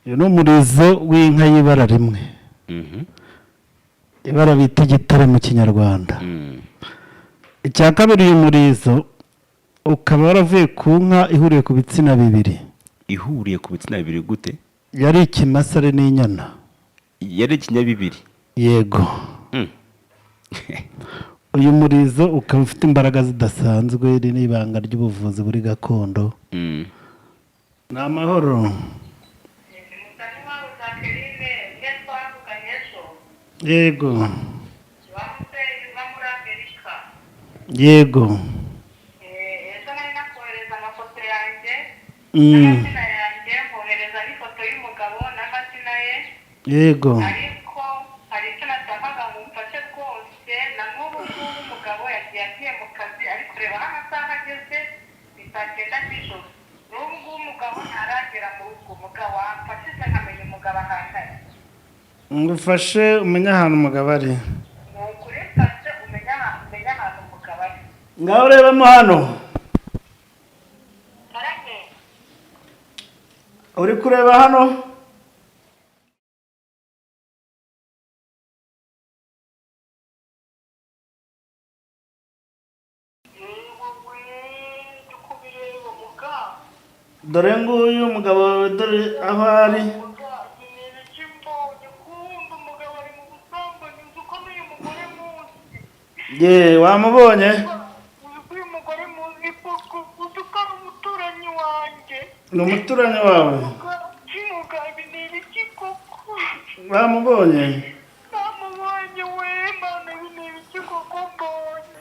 Uyu ni umurizo w'inka y'ibara rimwe, ibara bita igitare mu Kinyarwanda. Icya kabiri, uyu murizo ukaba waravuye ku nka ihuriye ku bitsina bibiri. Ihuriye ku bitsina bibiri gute? Yari ikimasa ari n'inyana. Yari ikinyabibiri? Yego. Uyu murizo ukaba ufite imbaraga zidasanzwe. Iri ni ibanga ry'ubuvuzi buri gakondo. Ni amahoro. Mutani wawe Jacqueline, mwe twavuganye ejo. Yego. Wa mubyeyi uba muri Amerika. Yego. Ejo nari nakohereza amafoto yanjye n'amazina yanjye, nkohereza n'ifoto y'umugabo n'amazina ye. Ariko hari icyo nashakaga ngo umfashe rwose. Na n'ubu ngubu umugabo yagiye mu kazi, ari kureba aho amasaha ageze, ni saa 9 z'ijoro. N'ubu ngubu umugabo ntaragera mu rugo. Umugabo wamfashije nkamenya umugabo ahantu ari. Ngufashe umenye ahantu umugabo ari? Ni ukuri, mfashe umenye ahantu umugabo ari. Ngaho urebamo hano. Karame. Uri kureba hano? Yewe, ndi kubireba muga. Dore nguyu umugabo wawe, dore aho ari. Muga, ni ibiki mbonye? Kumva umugabo ari mu busambanyi. Nzi ko n'uyu mugore muzi. Ye, wamubonye? Uzi ko uyu mugore muzi koko? Uzi ko ari umuturanyi wanjye? Ni umuturanyi wawe? Muga, muga, ibi ni ibiki koko? Wamubonye? Namubonye we. Mana, ibi ni ibiki koko mbonye?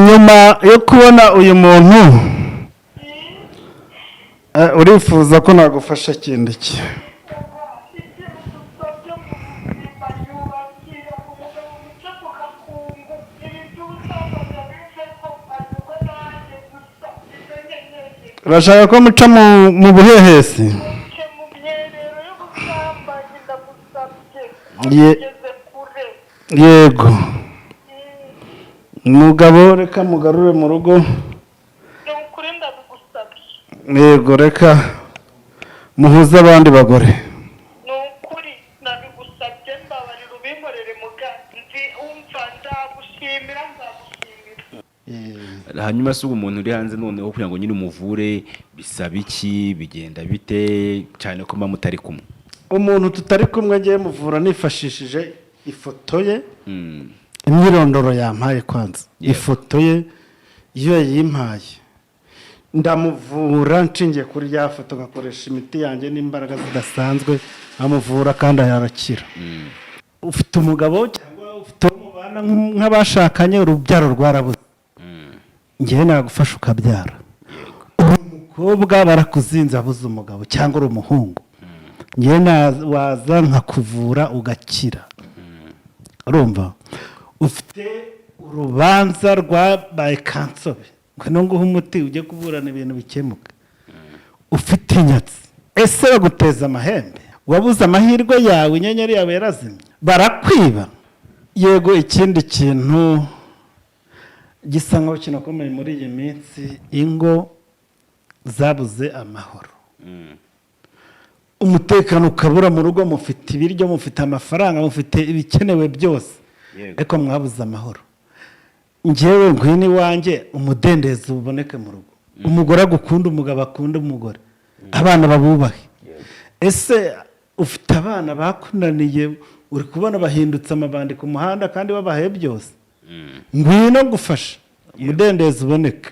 Nyuma yo kubona uyu muntu, urifuza ko nagufasha kindi ki? Ikintu dusabye mu buzima, yubakira umugabo muce ku gakungu, ibi by'ubusambanyi abivemo, anyurwe nanjye gusa, ibyo nkeneye. Urashaka ko muca mu buhehesi? Muce mu myerero y'ubusambanyi, ndagusabye. Ageze kure. Yego, umugabo reka mugarure mu rugo. Ni ukuri, ndabigusabye. Yego, reka muhuze abandi bagore. Ni ukuri, ndabigusabye, mbabarira ubinkorere muga. Nzi, umva, nzagushimira, nzagushimira. Hanyuma se ubu umuntu uri hanze noneho, kugira ngo nyine umuvure bisaba iki? Bigenda bite, cyane ko muba mutari kumwe? Umuntu tutari kumwe, ngiye muvura nifashishije ifoto ye, imyirondoro yampaye kwanza. Ifoto ye iyo yayimpaye, ndamuvura nshingiye kuri ya foto, ngakoresha imiti yanjye n'imbaraga zidasanzwe, nkamuvura kandi arakira. Ufite umugabo cyangwa ufite uwo mubana nk'abashakanye, urubyaro rwarabuze, ngewe nagufasha ukabyara. Uri umukobwa barakuzinze, abuze umugabo, cyangwa uri umuhungu, ngewe waza nkakuvura ugakira. Urumva ufite urubanza rwabaye kansobe, ngwino nguhe umuti ujye kuburana ibintu bikemuka. Ufite inyatsi, ese baguteza amahembe? Wabuze amahirwe yawe, inyenyeri yawe yarazimye, barakwiba. Yego, ikindi kintu gisa nkaho kinakomeye muri iyi minsi, ingo zabuze amahoro, umutekano ukabura mu rugo. Mufite ibiryo, mufite amafaranga, mufite ibikenewe byose, ariko mwabuze amahoro. Ngewe ngwino iwanjye, umudendezo uboneke mu rugo, umugore agukunda, umugabo akunda umugore, abana babubahe. Ese ufite abana bakunaniye, uri kubona bahindutse amabandi ku muhanda kandi babahaye byose? Ngwino ngufashe umudendezo uboneke.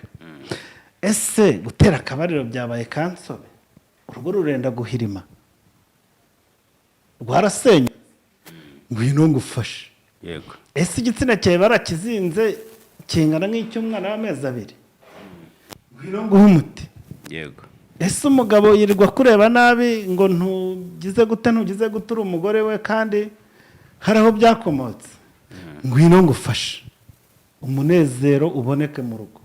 Ese gutera akabariro byabaye kansobe, urugo rurenda guhirima, rwarasenye? Ngwino ngufashe. Ese igitsina cyawe barakizinze kingana nk'icy'umwana w'amezi 2? Ngwino nguhe umuti. Ese umugabo yirirwa kureba nabi ngo ntugize gute, ntugize gute, uri umugore we kandi hari aho byakomotse? Ngwino ngufashe umunezero uboneke mu rugo.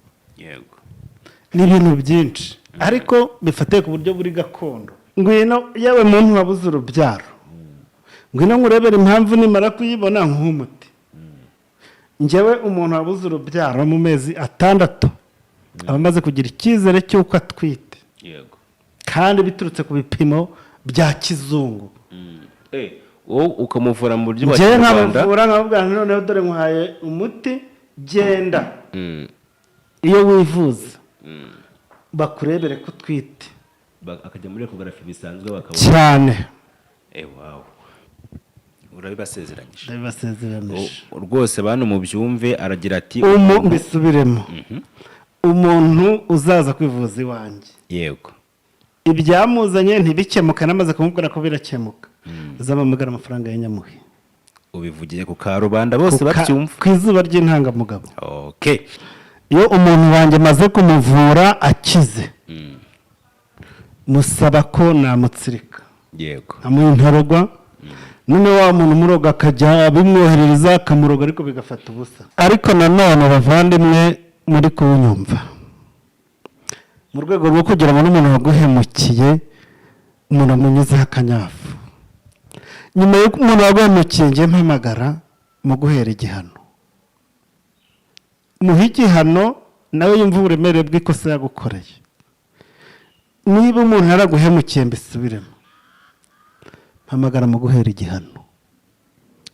Ni ibintu byinshi ariko bifatiye ku buryo buri gakondo. Ngwino yewe muntu wabuze urubyaro, ngwino nkurebere impamvu, nimara kuyibona nk'umuti. Njyewe umuntu wabuze urubyaro, mu mezi 6 aba amaze kugira icyizere cy'uko atwite, kandi biturutse ku bipimo. bya kizungu. Wowe ukamuvura mu buryo bwa Njyewe kinyarwanda? nkamuvura, nkamubwira nti: "Noneho dore nkuhaye umuti, genda iyo wivuza bakurebere ko utwite." Akajya muri échographie bisanzwe bakabona? Cyane. Wow, urabibasezeranyije? Ndabibasezeranije. Rwose bantu mubyumve, aragira ati Mbisubiremo: umuntu uzaza kwivuza iwanjye, ibyamuzanye ntibikemuke namaze kumubwira ko birakemuka, azamamagara amafaranga ya nyamuhe. Ubivugiye ku karubanda bose babyumva. Ku izuba ry'intangamugabo. Iyo umuntu wanjye maze kumuvura akize, musaba ko namutsirika, amuha intarogwa. None wa muntu umuroga akajya abimwoherereza, akamuroga ariko bigafata ubusa. Ariko nanone, bavandimwe muri kuwunyumva, mu rwego rwo kugira ngo n'umuntu waguhemukiye, umuntu amunyuzeho akanyafu, nyuma y'uko umuntu waguhemukiye, ngiye mpamagara mu guhera igihano, muhe igihano nawe yumva uburemere bw'ikosa yagukoreye. Niba umuntu yaraguhemukiye, mbisubiremo, mpamagara mu guhera igihano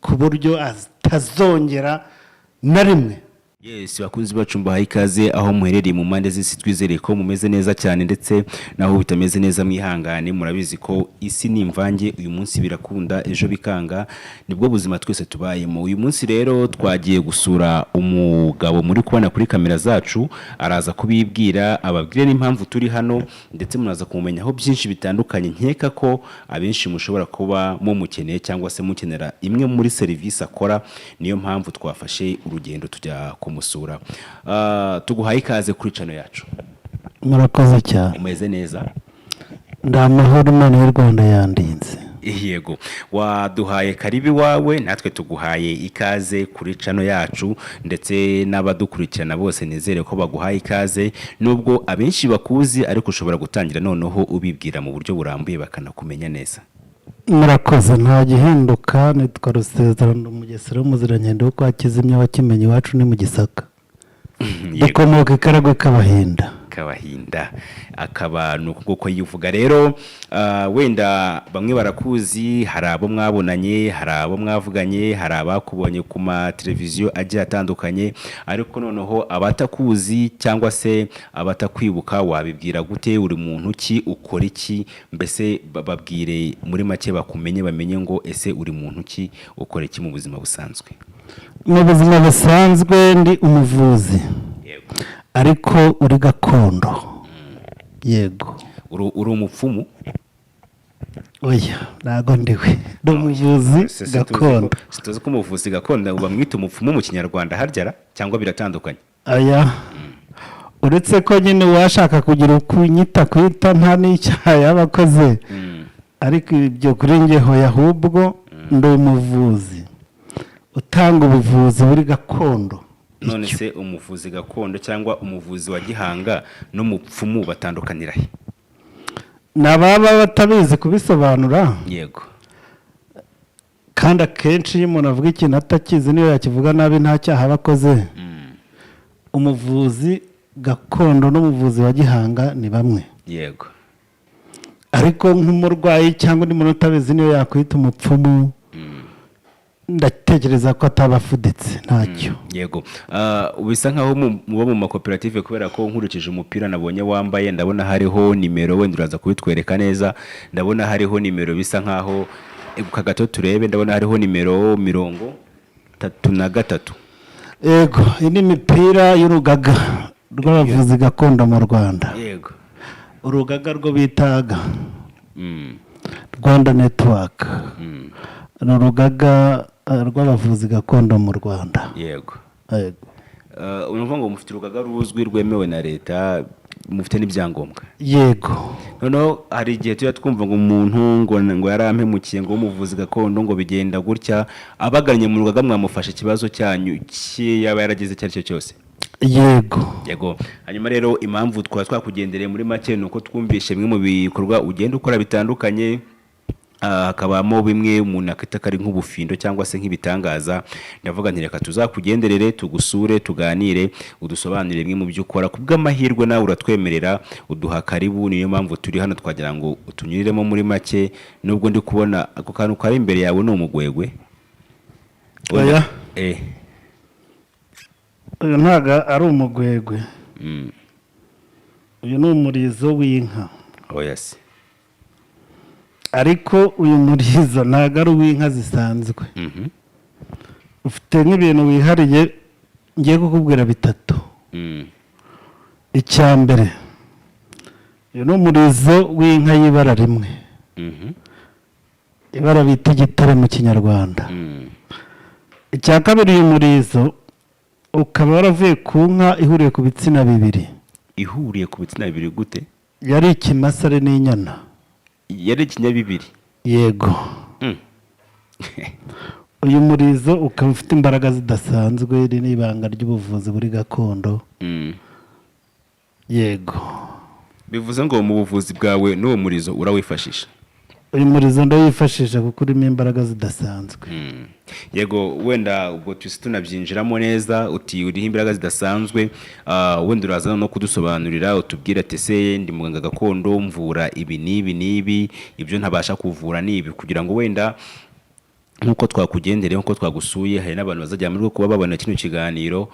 ku buryo atazongera na rimwe. Yes, bakunzi bacu, mbahaye ikaze aho muherereye mu mpande z'isi. Twizere ko mumeze neza cyane, ndetse naho bitameze neza mwihangane. Murabizi ko isi ni imvange, uyu munsi birakunda, ejo bikanga, nibwo buzima twese tubayemo. Uyu munsi rero twagiye gusura umugabo muri kubona kuri kamera zacu. Araza kubibwira, ababwire n'impamvu turi hano, ndetse muraza kumumenyaho byinshi bitandukanye. Nkeka ko abenshi mushobora kuba mumukeneye cyangwa se mukenera imwe muri serivisi akora, niyo mpamvu twafashe urugendo tujya kumusura. Tuguhaye ikaze kuri channel yacu. Murakoze cyane. Umeze neza? Ndi amahoro, Imana y'u Rwanda yandinze. Yego, waduhaye karibu iwawe, natwe tuguhaye ikaze kuri channel yacu, ndetse n'abadukurikirana bose nizere ko baguhaye ikaze. Nubwo abenshi bakuzi, ariko ushobora gutangira noneho ubibwira mu buryo burambuye, bakanakumenya neza. Murakoze. Nta gihinduka, nitwa Rusezerano, Umugesera w'umuzirankende wo kwa Kizimya wa Kimenyi. Iwacu ni mu Gisaka. Dukomoka i Karagwe k'Abahinda. Kabahinda, akaba ni uko nguko yivuga. Rero wenda bamwe barakuzi, hari abo mwabonanye, hari abo mwavuganye, hari abakubonye ku mateleviziyo agiye atandukanye, ariko noneho abatakuzi cyangwa se abatakwibuka, wabibwira gute? Uri muntu ki? Ukora iki? Mbese babwire muri make bakumenye, bamenye ngo ese uri muntu ki, ukora iki mu buzima busanzwe? Mu buzima busanzwe ndi umuvuzi, ariko uri gakondo, yego. Uri umupfumu? Oya, ntabwo ndiwe, ndi umuvuzi gakondo. Tuzi ko umuvuzi gakondo bamwita umupfumu mu Kinyarwanda harya ra? Cyangwa biratandukanye? Aya, uretse ko nyine uwashaka kugira ukunyita kwita nta n'icyaha yaba akoze, ariko ibyo kuri njye hoya. Ahubwo ndi umuvuzi utanga ubuvuzi buri gakondo. None se umuvuzi gakondo cyangwa umuvuzi wa gihanga n'umupfumu batandukanira he? Ni ababa batabizi kubisobanura. Kandi akenshi iyo umuntu avuga ikintu atakizi, niyo yakivuga nabi nta cyaha aba akoze. Umuvuzi gakondo n'umuvuzi wa gihanga ni bamwe. Ariko nk'umurwayi cyangwa undi muntu utabizi, niyo yakwita umupfumu, ndatekereza ko ataba afuditse ntacyo. Yego. Bisa nkaho muba mu makoperative, kubera ko nkurikije umupira nabonye wambaye, ndabona hariho nimero. Wenda uraza kubitwereka neza. Ndabona hariho nimero, bisa nkaho eguka gato turebe. Ndabona hariho nimero 33. Yego, iyi ni imipira y'urugaga rw'abavuzi gakondo mu Rwanda. Urugaga rwo bitaga Rwanda Network, ni urugaga rw'abavuzi gakondo mu Rwanda. Yego. Urumva ngo mufite urugaga ruzwi rwemewe na leta, mufite n'ibyangombwa? Yego. Noneho hari igihe tujya twumva ngo umuntu ngo yarampemukiye, ngo w'umuvuzi gakondo, ngo bigenda gutya. Abagannye mu rugaga mwamufasha ikibazo cyanyu cye yaba yaragize icyo ari cyo cyose? Yego. Yego. Hanyuma rero impamvu twaba twakugendereye muri make ni uko twumvishe bimwe mu bikorwa ugenda ukora bitandukanye. Hakabamo bimwe umuntu akita ko ari nk'ubufindo cyangwa se nk'ibitangaza. Ndavuga nti reka tuzakugenderere, tugusure, tuganire, udusobanurire bimwe mu byo ukora. Ku bw'amahirwe nawe uratwemerera, uduha karibu, niyo mpamvu turi hano. Twagira ngo utunyuriremo muri make, nubwo ndi kubona ako kantu kari imbere yawe ni umugwegwe. Oya. Uyu ntabwo ari umugwegwe. Uyu ni umurizo w'inka. Oya se. Ariko uyu murizo ntabwo ari uw'inka zisanzwe. Ufite nk'ibintu wihariye ngiye kukubwira bitatu. Icya mbere, uyu ni umurizo w'inka y'ibara rimwe, ibara bita igitare mu Kinyarwanda. Icya kabiri, uyu murizo ukaba waravuye ku nka ihuriye ku bitsina bibiri. Ihuriye ku bitsina bibiri gute? Yari ikimasa ari n'inyana. Yari ikinyabibiri? Yego. Uyu murizo ukaba ufite imbaraga zidasanzwe. Iri ni ibanga ry'ubuvuzi buri gakondo. Yego. Bivuze ngo mu buvuzi bwawe n'uwo murizo urawifashisha? Uyu murizo ndawifashisha kuko urimo imbaraga zidasanzwe. Yego, wenda ubwo tuhise tunabyinjiramo neza. Uti uriho imbaraga zidasanzwe. Wenda uraza no kudusobanurira, utubwire ati: ese ndi muganga gakondo, mvura ibi n'ibi n'ibi, ibyo ntabasha kuvura ni ibi, kugira ngo wenda nk'uko twakugendereye, nk'uko twagusuye, hari n'abantu bazajya muri kuba babona kino kiganiro,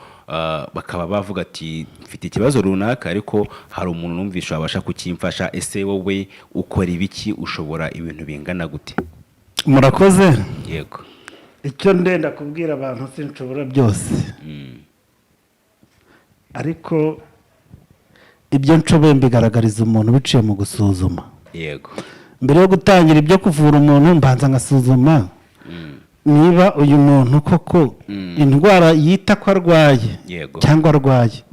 bakaba bavuga ati: mfite ikibazo runaka, ariko hari umuntu numvisha wabasha kukimfasha. Ese wowe ukora ibiki? Ushobora ibintu bingana gute? Murakoze. Yego. Icyo ndenda kubwira abantu, sinshobora byose, ariko ibyo nshoboye mbigaragariza umuntu biciye mu gusuzuma. Mbere yo gutangira ibyo kuvura umuntu, mbanza ngasuzuma niba uyu muntu koko indwara yita ko arwaye cyangwa arwaye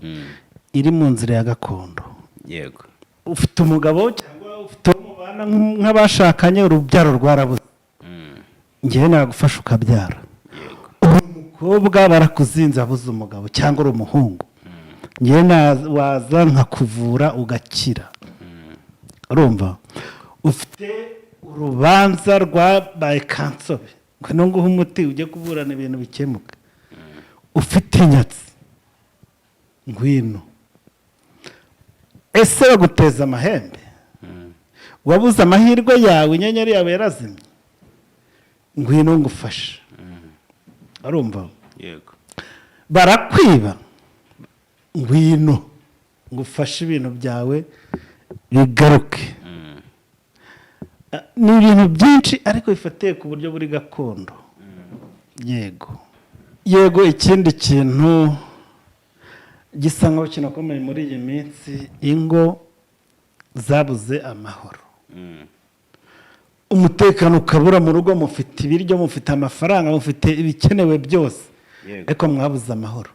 iri mu nzira ya gakondo. Ufite umugabo cyangwa ufite uwo mubana nk'abashakanye, urubyaro rwarabuze, ngewe nagufasha ukabyara. Uri umukobwa barakuzinze, abuze umugabo, cyangwa uri umuhungu, ngewe waza nkakuvura ugakira. Urumva ufite urubanza rwabaye kansobe, ngwino nguhe umuti ujye kuburana ibintu bikemuka. Ufite inyatsi, ngwino. Ese baguteza amahembe? Wabuze amahirwe yawe, inyenyeri yawe yarazimye, ngwino ngufashe. Urumva? Yego. Barakwiba, ngwino ngufashe ibintu byawe bigaruke. Ni ibintu byinshi ariko bifatiye ku buryo buri gakondo. Yego, ikindi kintu gisa nkaho kinakomeye muri iyi minsi, ingo zabuze amahoro, umutekano ukabura mu rugo. Mufite ibiryo, mufite amafaranga, mufite ibikenewe byose, ariko mwabuze amahoro.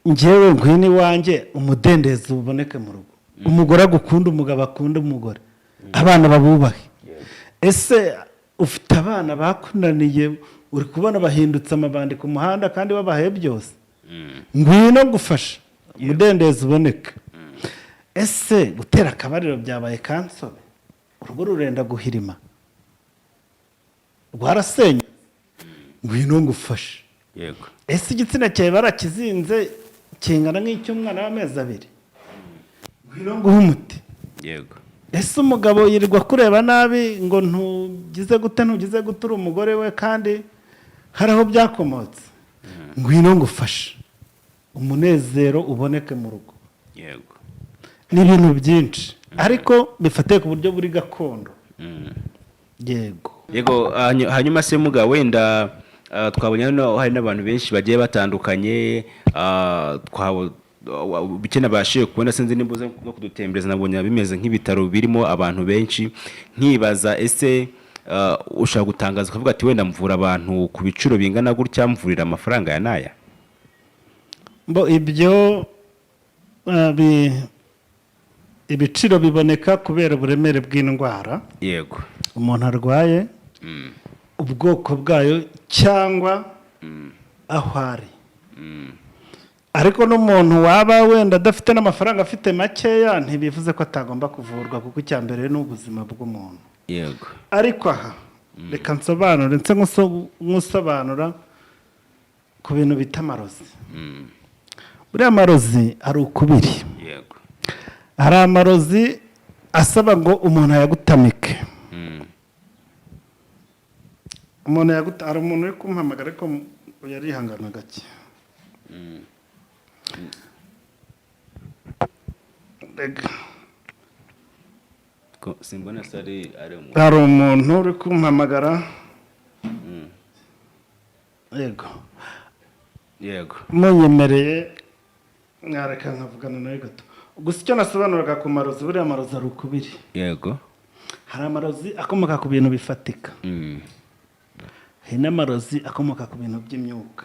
Ngewe ngwino iwanjye, umudendezo uboneke mu rugo, umugore agukunda, umugabo akunda umugore, abana babubahe. Ese ufite abana bakunaniye, uri kubona bahindutse amabandi ku muhanda kandi babahaye byose? Ngwino ngufashe umudendezo uboneke. Ese gutera akabariro byabaye kansobe, urugo rurenda guhirima, rwarasenye? Ngwino ngufashe. Ese igitsina cyawe barakizinze kingana nk'icy'umwana w'amezi 2? Ngwino nguhe umuti. Ese umugabo yirirwa kureba nabi ngo ntugize gute, ntugize gute, uri umugore we kandi hari aho byakomotse? Ngwino ngufashe umunezero uboneke mu rugo. Ni ibintu byinshi ariko bifatiye ku buryo buri gakondo. Yego. Yego. Hanyuma se muga, wenda twabonye hano hari n'abantu benshi bagiye batandukanye, bike nabashije kubona, sinzi nimba uza no kudutembereza, nabonye bimeze nk'ibitaro birimo abantu benshi, nkibaza ese ushobora gutangaza ukavuga ati wenda mvura abantu ku biciro bingana gutya, mvurira amafaranga ya n'aya? Mbo ibyo ibiciro biboneka kubera uburemere bw'indwara umuntu arwaye, ubwoko bwayo cyangwa aho ari. Ariko n'umuntu waba wenda adafite n'amafaranga, afite makeya, ntibivuze ko atagomba kuvurwa, kuko icya mbere ni ubuzima bw'umuntu. Yego. Ariko aha reka nsobanure, nse nk'usobanura ku bintu bita amarozi. Buriya amarozi hari ukubiri. Hari amarozi asaba ngo umuntu ayagutamike. Umuntu yaguta, hari umuntu uri kumpamagara ariko yarihangana gake. Rega. Simbona se ari umuntu? Hari umuntu uri kumpamagara. Yego. Yego. Munyemereye mwareka nkavugana nawe gato. Gusa icyo nasobanuraga ku marozi, buriya amarozi ari ukubiri. Hari amarozi akomoka ku bintu bifatika, hari n'amarozi akomoka ku bintu by'imyuka.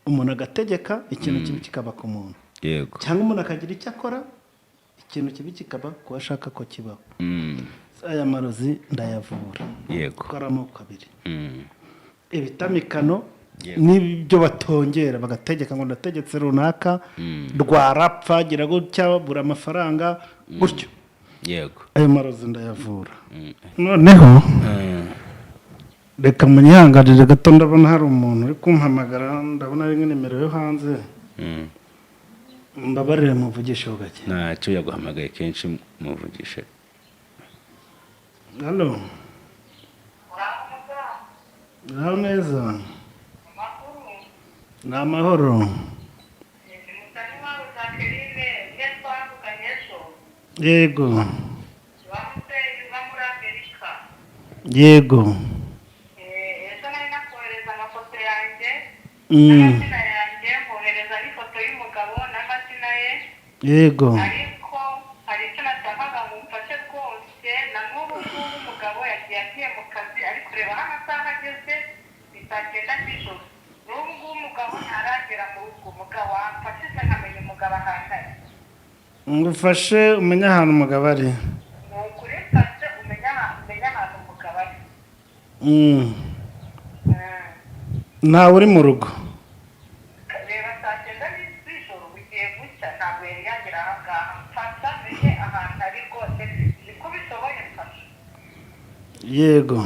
Umuntu agategeka ikintu kibi kikaba ku muntu, cyangwa umuntu akagira icyo akora ikintu kibi kikaba ku ashaka ko kibaho. Aya marozi ndayavura, kuko ari amoko abiri: ibitamikano n'ibyo batongera bagategeka ngo ndategetse runaka rwarapfa, gira gutya, bura amafaranga gutyo. Ayo marozi ndayavura. Noneho reka munyihanganire gato, ndabona hari umuntu uri kumpamagara, ndabona ari nimero yo hanze. Mbabarire muvugisheho gake. Ntacyo, yaguhamagaye kenshi, muvugishe. Halo. Uraho muga? Uraho neza? Amakuru? Ni amahoro. Ni Musani wawe Jacqueline, umwe twavuganye ejo. Yego. Wa mubyeyi uba muri Amerika. Yego. Ejo nari nakohereza amafoto yanjye n'amazina yanjye, nkohereza n'ifoto y'umugabo n'amazina ye. Ariko hari icyo nashakaga ngo umfashe rwose. Na n'ubu ngubu umugabo yagiye, agiye mu kazi, ari kureba aho amasaha ageze, ni saa cyenda z'ijoro. N'ubu ngubu umugabo ntaragera mu rugo. Umugabo wamfashije nkamenya umugabo ahantu ari. Ngufashe umenye ahantu umugabo ari? Ni ukuri, mfashe umenye ahantu umugabo ari. Ntawe uri mu rugo. Reba saa cyenda z'ijoro, bugiye gucya, ntabwo yari yagera aha ngaha. Mfasha menye ahantu ari rwose, niko bishoboye, mfasha. Yego,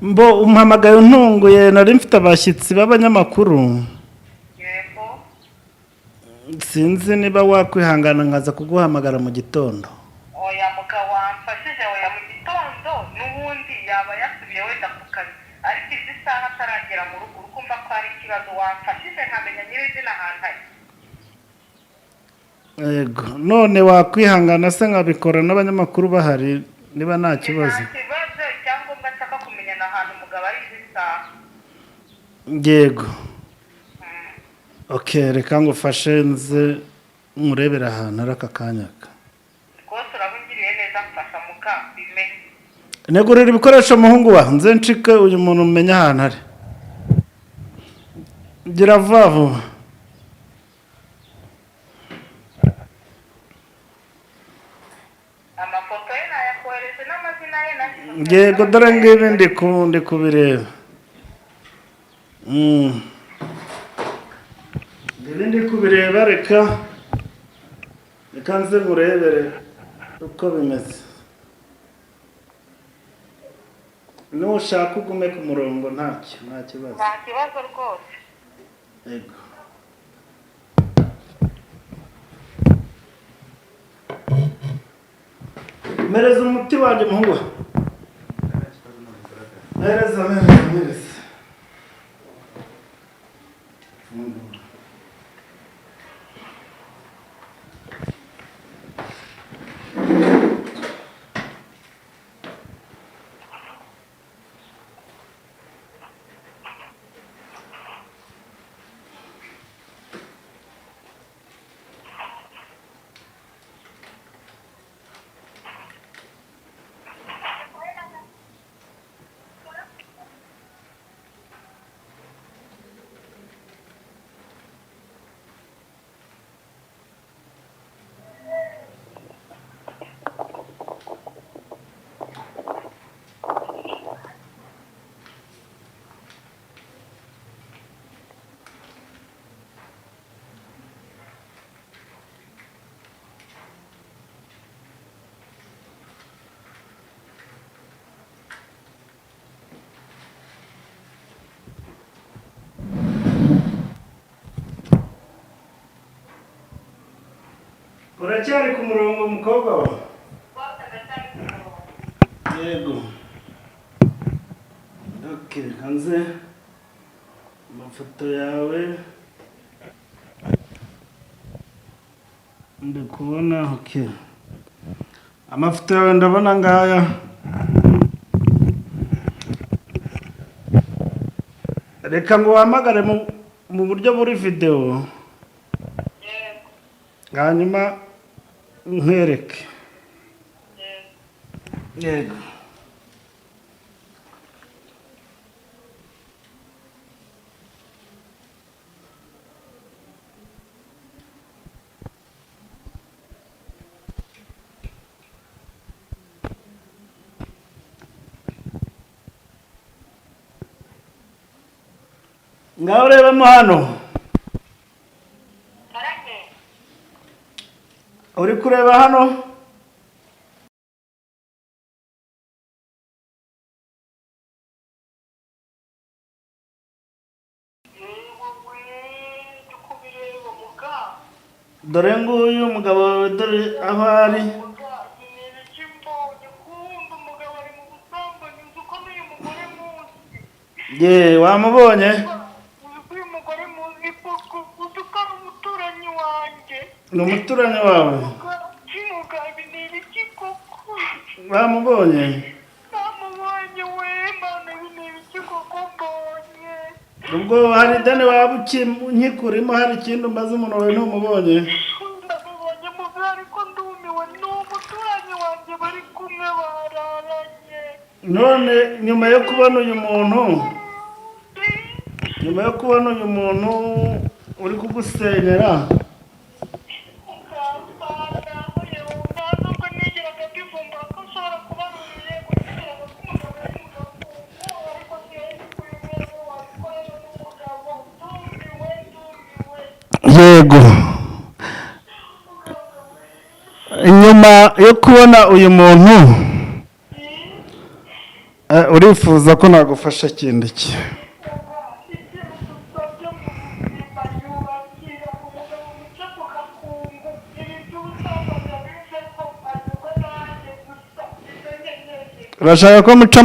mbo umpamagaye untunguye, nari mfite abashyitsi b'abanyamakuru. Yego. Sinzi niba wakwihangana nkaza kuguhamagara mu gitondo. Oya mugabo, wamfashije. Oya, mu gitondo n'ubundi yaba yasubiye wenda ku kazi, ariko izi saha ataragera mu rugo, uri kumva ko hari ikibazo. Wamfashije nkamenya nyirizina ahantu ari. Yego, none wakwihangana se nkabikora n'abanyamakuru bahari, niba nta kibazo? Nta kibazo, icyangombwa nshaka kumenya ni ahantu umugabo ari izi saha. Yego, ok, reka ngufashe nze nkurebere ahantu ari aka kanya. Rwose urabungiriye neza, mfasha muka bimenye. Negurira ibikoresho muhungu wa, nze ncike uyu muntu umenye ahantu ari. Gira vuba vuba. Amafoto ye nayakohereje n'amazina ye nanjye. Yego, dore ngibi ndi kubireba. Ngibi ndi kubireba, reka nze nkurebere uko bimeze. Nushaka ugume ku murongo, ntacyo, nta kibazo. Nta kibazo rwose. Yego. Mpereza umuti wanjye muhungu wa. Mpereza, mpereza, mpereza. Fungura. Uracyari ku murongo, mukobwa wawe? Rwose ndacyari ku murongo. Yego, okay, hanze amafoto yawe ndi kubona. Okay, amafoto yawe ndabona ngaya. Reka ngo uhamagare mu buryo buri videwo. Yego. Hanyuma nkwereke. Yego. Yego. Ngaho urebamo hano. Karame. Uri kureba hano? Yego we, ndi kubireba muga. Dore nguyu umugabo wawe, dore aho ari. Muga, ni ibiki mbonye? Kumva umugabo ari mu busambanyi, uzi ko n'uyu mugore muzi? Ye, wamubonye? Uzi ko uyu mugore muzi koko? Uzi ko ari umuturanyi wanjye? Ni umuturanyi wawe? Muga, muga, ibi ni ibiki koko? Wamubonye? Namubonye we. Mana, ibi ni ibiki koko mbonye? Ubwo hari ideni waba nkikurimo, hari ikindi umaze umuntu wawe ntumubonye? Ndamubonye muga, ariko ndumiwe. Ni umuturanyi wanjye, bari kumwe, bararanye. None nyuma yo kubona uyu muntu, nyuma yo kubona uyu muntu uri kugusenyera, Ukambana yewe, nta nubwo nigeraga mbivumbura ko nshobora kuba rumiye kugira ngo umugabo ari mu gakungu, ariko sinzi ko uyu mwene wabikorera n'umugabo. Ndumiwe, ndumiwe. Yego, nyuma yo kubona uyu muntu, urifuza ko nagufasha kindi ki? Ikintu dusabye mu buzima, yubakira umugabo muce ku gakungu, ibi by'ubusambanyi abive ko, anyurwe nanjye gusa, ibyo nkeneye. Urashaka ko muca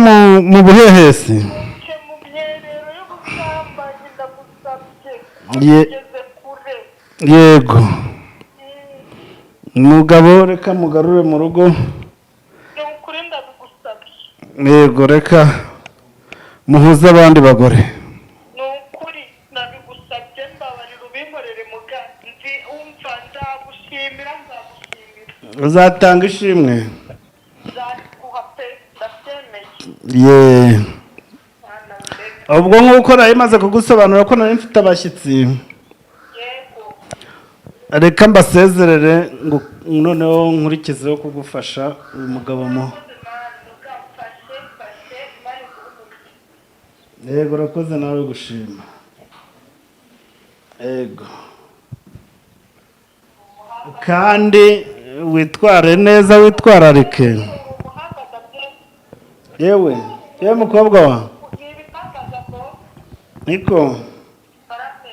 mu buhehesi? Muce mu mwiherero y'ubusambanyi, ndagusabye. Ugeze kure. Yego, umugabo reka mugarure mu rugo. Ni ukuri, ndabigusabye. Yego, reka muhuze abandi bagore. Ni ukuri, ndabigusabye, mbabarira ubinkorere muga. Nzi, umva, nzagushimira, nzagushimira. Uzatanga ishimwe? Nzabiguha pe, ndabyemeye. Ye. Mwana, mbega. Ubwo nk'uko nari maze kugusobanura ko nari mfite abashyitsi, reka mbasezerere ngo noneho nkurikizeho kugufasha uyu mugabo mu Murakoze Mana, mugafashe, mfashe, Imana iguhe umugisha. Yego, urakoze nawe gushima. Yego, kandi witware neza, witwararike. Umuhanga ndabyemeye. Yewe, yewe mukobwa wa Ni ibitangaza ko niko. Karame.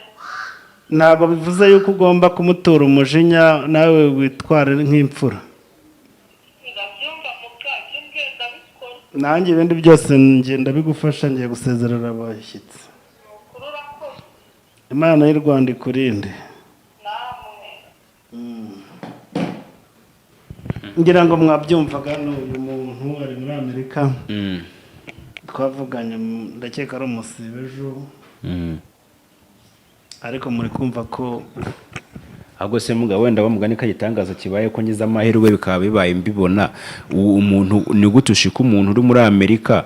Ntabwo bivuze yuko ugomba kumutura umujinya, nawe witware nk'imfura. Ndabyumva mubwacyo, ngenda bikora. Nanjye ibindi byose ngenda bigufasha, ngiye gusezerera abashyitsi. Ni ukuri, urakoze. Imana y'u Rwanda ikurinde. Namwe. Ngira ngo mwabyumvaga, ni uyu muntu ari muri Amerika. Twavuganye, ndakeka ari umusibe ejo, ariko muri kumva ko Ahubwo se mugabo, wenda bamugani ko igitangaza kibaye, ko ngize amahirwe bikaba bibaye mbibona, umuntu ni gute ushika umuntu uri muri Amerika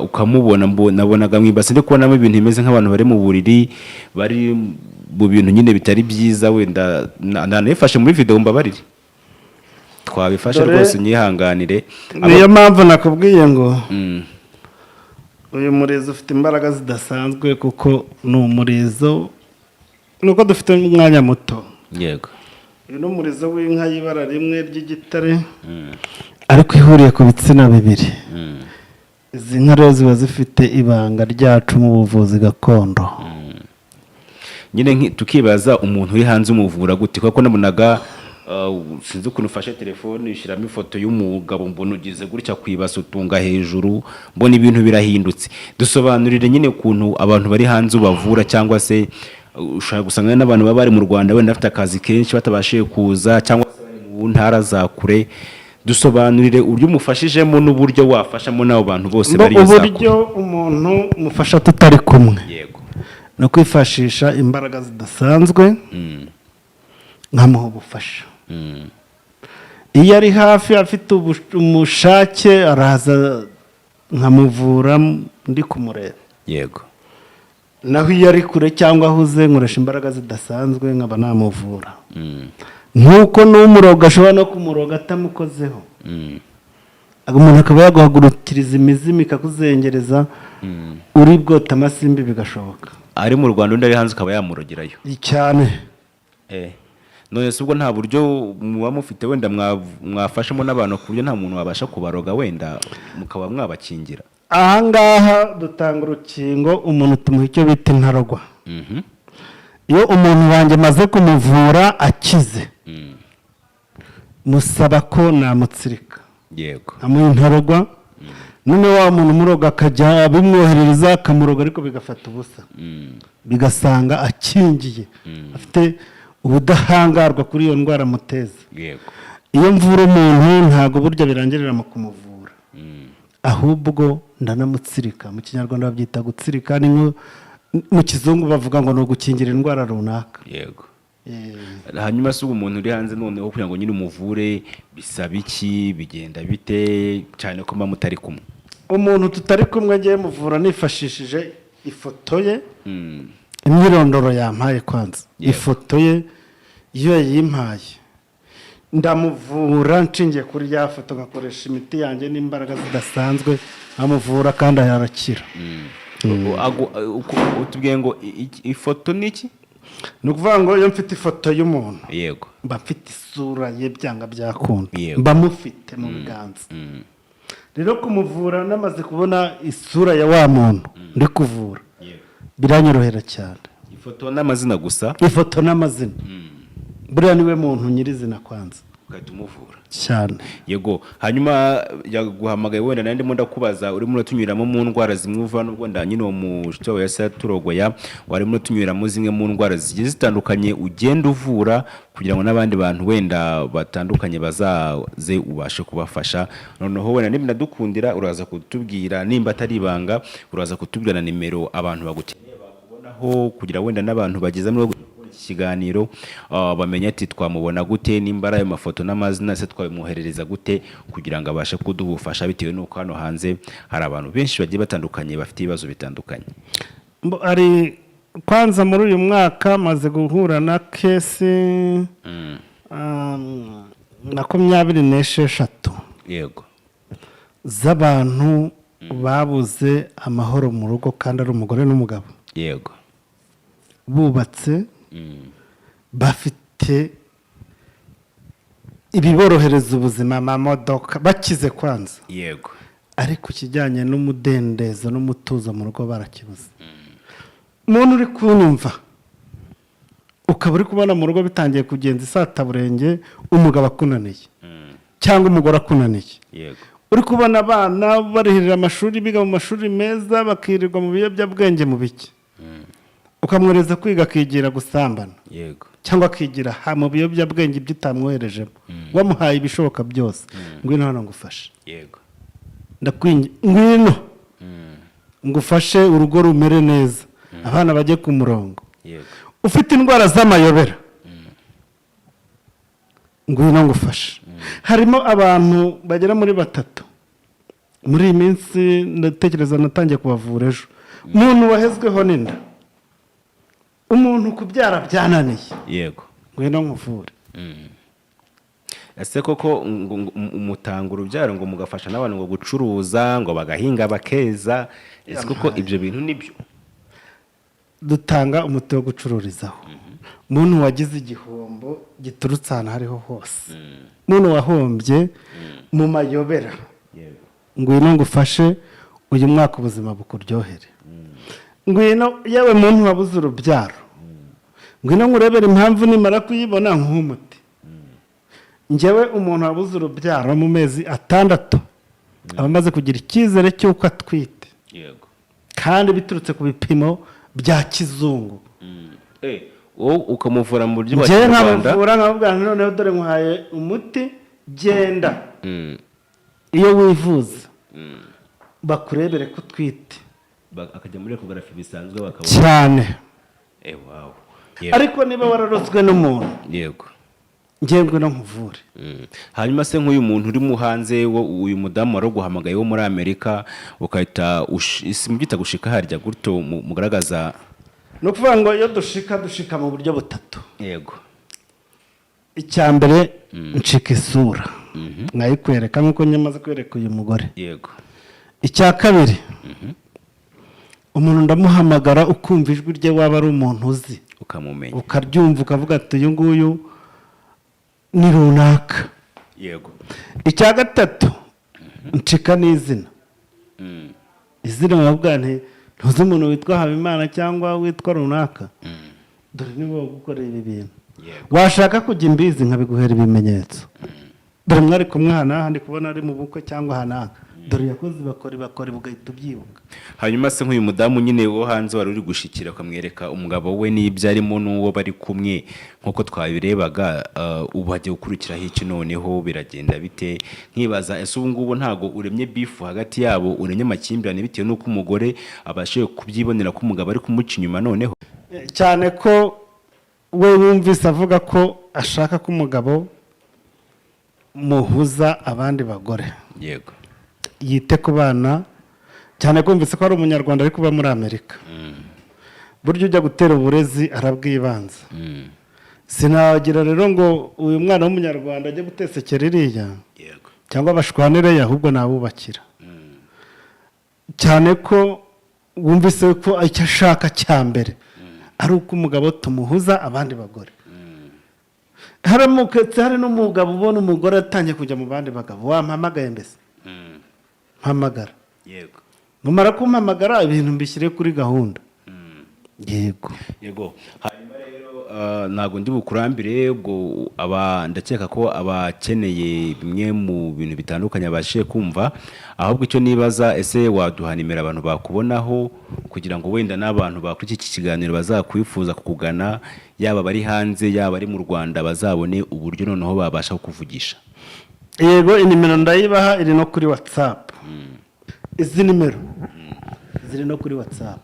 ukamubona? Nabonaga mu ibase, ndi kubonamo ibintu bimeze nk'abantu bari mu buriri, bari mu bintu nyine bitari byiza. Wenda nanifashe muri video, mbabarire, twabifashe. Rwose nyihanganire. Niyo mpamvu nakubwiye ngo uyu murizo ufite imbaraga zidasanzwe, kuko ni umurizo, nuko dufite umwanya muto. Uyu ni umurizo w'inka y'ibara rimwe ry'igitare, ariko ihuriye ku bitsina bibiri. Izi nka rero ziba zifite ibanga ryacu mu buvuzi gakondo. Nyine tukibaza umuntu uri hanze umuvura gute, kuko nabonaga Sinzi ukuntu ufashe telefone ushyiramo ifoto y'umugabo, mbona ugize gutya ku ibasi utunga hejuru, mbona ibintu birahindutse. Dusobanurire nyine ukuntu abantu bari hanze ubavura, cyangwa se ushobora gusanga n'abantu baba bari mu Rwanda wenda bafite akazi kenshi batabashije kuza, cyangwa se bari mu ntara za kure. Dusobanurire uburyo umufashijemo n'uburyo wafashamo n'abo bantu bose bari iyo za kure. Uburyo umuntu mufasha tutari kumwe ni ukwifashisha imbaraga zidasanzwe, nkamuha ubufasha. Iyo ari hafi, afite umushake, araza nkamuvura ndi kumureba. Naho iyo ari kure cyangwa ahuze, nkoresha imbaraga zidasanzwe nkaba namuvura, nk'uko n'umuroga ashobora no kumuroga atamukozeho. Umuntu akaba yaguhagurukiriza imizimu ikakuzengereza uri bwota amasimbi, bigashoboka. Ari mu Rwanda, undi ari hanze, ukaba yamurogerayo? Cyane. None se ubwo nta buryo muba mufite wenda mwafashamo n'abantu ku buryo nta muntu wabasha kubaroga, wenda mukaba mwabakingira? Ahangaha dutanga urukingo, umuntu tumuha icyo bita intarogwa. Iyo umuntu wanjye maze kumuvura akize, musaba ko namutsirika, amuha intarogwa. None wa muntu umuroga akajya abimwoherereza, akamuroga, ariko bigafata ubusa, bigasanga akingiye, afite ubudahangarwa kuri iyo ndwara amuteza. Iyo mvura umuntu, ntabwo burya birangirira mu kumuvura, ahubwo ndanamutsirika. Mu Kinyarwanda babyita gutsirika, ni nko mu Kizungu bavuga ngo ni ugukingira indwara runaka. Hanyuma se ubu umuntu uri hanze noneho, kugira ngo nyine umuvure bisaba iki? Bigenda bite, cyane ko muba mutari kumwe? Umuntu tutari kumwe, ngiye muvura nifashishije ifoto ye, imyirondoro yampaye kwanza. Ifoto ye iyo yayimpaye, ndamuvura nshingiye kuri ya foto, ngakoresha imiti yanjye n'imbaraga zidasanzwe, nkamuvura kandi arakira. Utubwiye ngo ifoto ni iki? Ni ukuvuga ngo iyo mfite ifoto y'umuntu, mba mfite isura ye byanga byakunda, mba mufite mu biganza. Rero kumuvura namaze kubona isura ya wa muntu ndi kuvura, biranyorohera cyane. Ifoto n'amazina gusa? Ifoto n'amazina, buriya niwe muntu nyirizina kwanza. Ugahita umuvura? Cyane. Yego. Hanyuma yaguhamagaye, wenda nari ndimo ndakubaza, urimo uratunyuramo mu ndwara zimwe uva, nubwo nda nyine uwo mushuti wawe yahise aturogoya, warimo uratunyuramo zimwe mu ndwara zigiye zitandukanye ugenda uvura, kugira ngo n'abandi bantu wenda batandukanye bazaze ubashe kubafasha. Noneho wenda nibinadukundira uraza kutubwira, nimba atari ibanga, uraza kutubwira na nimero abantu bagukeneye bakubonaho, kugira wenda n'abantu bageze muri iki kiganiro bamenye ati twamubona gute, nimba ari ayo mafoto n'amazina se twabimwoherereza gute, kugira ngo abashe kuduha ubufasha, bitewe n'uko hano hanze hari abantu benshi bagiye batandukanye bafite ibibazo bitandukanye. Ari kwanza muri uyu mwaka maze guhura na case 26 z'abantu babuze amahoro mu rugo, kandi ari umugore n'umugabo bubatse, bafite ibiborohereza ubuzima, amamodoka, bakize kwanza, ariko ikijyanye n'umudendezo n'umutuzo mu rugo barakibuze. Umuntu uri kunyumva, ukaba uri kubona mu rugo bitangiye kugenza isataburenge, umugabo akunaniye cyangwa umugore akunaniye, uri kubona abana barihirira amashuri, biga mu mashuri meza, bakirirwa mu biyobyabwenge, mu biki, ukamwohereza kwiga akigira gusambana, cyangwa akigira mu biyobyabwenge, ibyo utamwoherejemo, wamuhaye ibishoboka byose, ngwino hano ngufashe. Ndakwingi, ngwino ngufashe urugo rumere neza, abana bajye ku murongo. Ufite indwara z'amayobera, ngwino ngufashe. Harimo abantu bagera muri batatu muri iyi minsi, ndatekereza natangiye kubavura ejo. Umuntu wahezweho n'inda, umuntu kubyara byananiye, ngwino nkuvure. Ese koko ngo mutanga urubyaro, ngo mugafasha n'abantu ngo gucuruza, ngo bagahinga bakeza, ese koko ibyo bintu nibyo? Dutanga umuti wo gucururizaho. Umuntu wagize igihombo giturutse ahantu aho ariho hose, umuntu wahombye mu mayobera, ngwino ngufashe uyu mwaka ubuzima bukuryohere. Ngwino yewe muntu wabuze urubyaro, ngwino nkurebere impamvu, nimara kuyibona nk'umuti. Njyewe umuntu wabuze urubyaro mu mezi 6 aba amaze kugira icyizere cy'uko atwite, kandi biturutse ku bipimo bya kizungu. Wowe ukamuvura mu buryo bwa Njyewe kinyarwanda? nkamuvura, nkamubwira nti: "Noneho dore nkuhaye umuti, genda iyo wivuza bakurebere ko utwite." Akajya muri échographie bisanzwe bakabona? Cyane. Wow. Ariko niba wararozwe n'umuntu, ngewe ngwino nkuvure. Hanyuma se nk'uyu muntu uri mu hanze, uyu mudamu wari uguhamagaye wo muri Amerika, ukahita mubyita gushika harya gutyo mugaragaza? Ni ukuvuga ngo iyo dushika, dushika mu buryo butatu. Icya mbere, ncika isura nkayikwereka nk'uko nyamaze kwereka uyu mugore. Icya kabiri, umuntu ndamuhamagara ukumva ijwi rye, waba ari umuntu uzi, ukamumenya, ukaryumva, ukavuga ati: "Uyu nguyu ni runaka." Icya gatatu, ncika n'izina. Izina bavuga nti: "Ntuzi umuntu witwa Habimana cyangwa witwa runaka? Dore niba gukorera ibi bintu." Washaka kujya imbizi nkabiguhera ibimenyetso: "Dore mwari kumwe aha n'aha, ndi kubona ari mu bukwe cyangwa aha n'aha, dore yakoze bakora bakora," ugahita ubyibuka. Hanyuma se nk'uyu mudamu nyine wo hanze wari uri gushikira, ukamwereka umugabo we n'ibyo arimo n'uwo bari kumwe nk'uko twabirebaga, ubu hagiye gukurikiraho iki? Noneho biragenda bite? Nkibaza, ese ubu ngubu ntago uremye beef hagati yabo, uremye amakimbirane bitewe n'uko umugore abashije kubyibonera ko umugabo ari kumuca inyuma noneho? Cyane ko we wumvise avuga ko ashaka ko umugabo muhuza abandi bagore, yite ku bana, cyane ko wumvise ko ari Umunyarwanda ari kuba muri Amerika. Burya ujya gutera uburezi arabwibanza. Sinagira rero ngo uyu mwana w'Umunyarwanda ajye gutesekera iriya cyangwa bashwanire, ahubwo nabubakira, cyane ko wumvise ko icyo ashaka cya mbere ari uko umugabo tumuhuza abandi bagore. Haramutse hari n'umugabo ubona umugore atangiye kujya mu bandi bagabo, wampamagaye, mbese mpamagara. Numara kumpamagara, ibintu mbishyire kuri gahunda. Yego. Yego. Hanyuma rero, ntabwo ndi bukurambire. Ubwo aba ndakeka ko abakeneye bimwe mu bintu bitandukanye abashije kumva. Ahubwo icyo nibaza, ese waduha nimero abantu bakubonaho, kugira ngo wenda n'abantu bakurikiye iki kiganiro bazakwifuza kukugana, yaba abari hanze, yaba ari mu Rwanda, bazabone uburyo noneho babasha kukuvugisha? Yego, inimero ndayibaha, iri no kuri WhatsApp. Izi nimero ziri no kuri WhatsApp.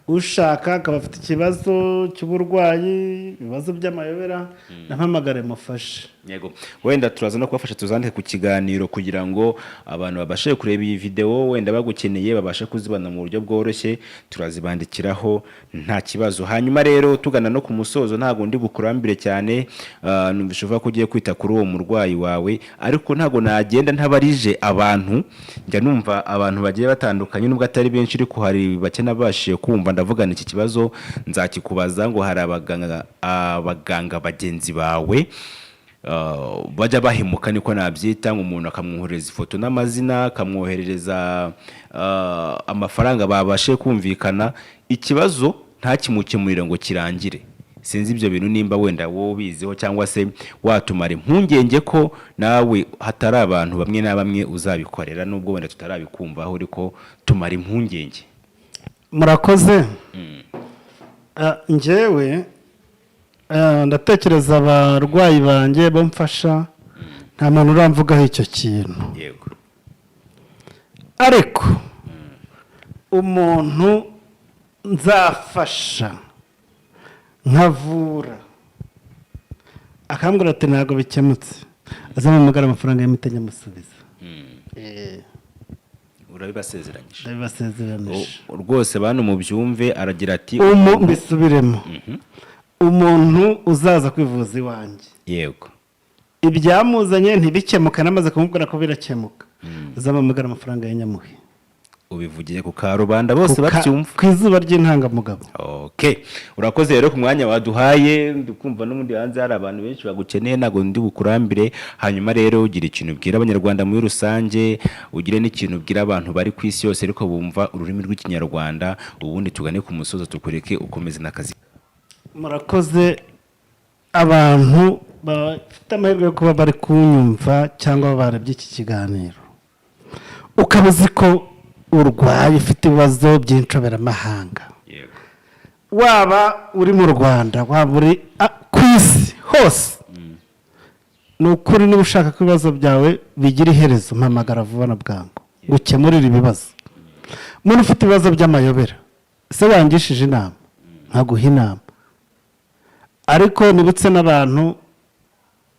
Ushaka akaba afite ikibazo cy'uburwayi, ibibazo by'amayobera, nampamagare mufashe. Yego, wenda turaza no kubafasha, tuzandike ku kiganiro kugira ngo abantu babashe kureba iyi video, wenda bagukeneye babashe kuzibona mu buryo bworoshye. Turazibandikiraho, nta kibazo. Hanyuma rero tugana no ku musozo, ntabwo ndi bukurambire cyane. Numvise uvuga ko ugiye kwita kuri uwo murwayi wawe, ariko ntabwo nagenda ntabarije abantu. Njya numva abantu bagiye batandukanye, nubwo atari benshi, ariko hari bake nabashije kumva. Ndavugana iki kibazo nzakikubaza, ngo hari abaganga bagenzi bawe bajya bahemuka, niko nabyita, ngo umuntu akamwoherereza ifoto n'amazina, akamwoherereza amafaranga babashe kumvikana, ikibazo ntakimukemurire ngo kirangire. Sinzi ibyo bintu nimba wenda wowe ubiziho, cyangwa se watumara impungenge ko nawe hatari abantu bamwe na bamwe uzabikorera, nubwo wenda tutarabikumvaho, ariko tumara impungenge. Murakoze. Njyewe ndatekereza abarwayi banjye bo mfasha, nta muntu uramvugaho icyo kintu. Ariko umuntu nzafasha nkavura akambwira ati: "Ntabwo bikemutse," azampamagara, amafaranga y'imiti nyamusubiza. Urabibasezeranyije? Ndabibasezeranije. Rwose bantu mubyumve, aragira ati Mbisubiremo: umuntu uzaza kwivuza iwanjye, ibyamuzanye ntibikemuke, namaze kumubwira ko birakemuka, azampamagara, amafaranga ya nyamuhe. Ubivugiye ku karubanda bose babyumva. Ku izuba ry'intangamugabo. Okay, urakoze rero ku mwanya waduhaye. Ndikumva n'ubundi hanze hari abantu benshi bagukeneye, ntabwo ndi bukurambire. Hanyuma rero ugira ikintu ubwira Abanyarwanda muri rusange, ugire n'ikintu ubwira abantu bari ku isi yose ariko bumva ururimi rw'Ikinyarwanda, ubundi tugane ku musozo, tukureke ukomeze n'akazi. Murakoze. Abantu Bafite amahirwe yo kuba bari kunyumva cyangwa barebye iki kiganiro, ukaba uzi ko urwaye, ufite ibibazo by'inshoberamahanga, waba uri mu Rwanda, waba uri ku isi hose, ni ukuri niba ushaka ko ibibazo byawe bigira iherezo, mpamagara vuba na bwangu gukemurira ibibazo. Umuntu ufite ibibazo by'amayobera se wangishije inama, nkaguha inama. Ariko nibutse n'abantu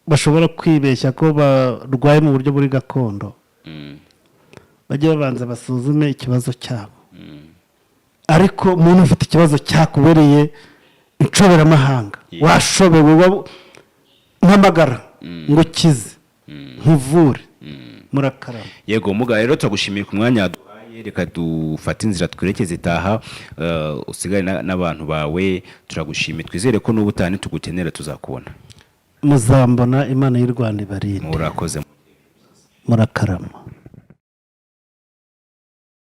bashobora kwibeshya ko barwaye mu buryo buri gakondo, bajye babanza basuzume ikibazo cyabo. Ariko umuntu ufite ikibazo cyakubereye inshoberamahanga, washobewe, mpamagara ngo ukize, nkuvure, murakarama. Yego muga, rero turagushimiye ku mwanya waduhaye. Reka dufate inzira twerekeze itaha, usigare n'abantu bawe. Turagushimiye, twizere ko n'ubu utaha nitugukenera tuzakubona. Muzambona. Imana y'u Rwanda ibarinde. Murakoze. Murakarama.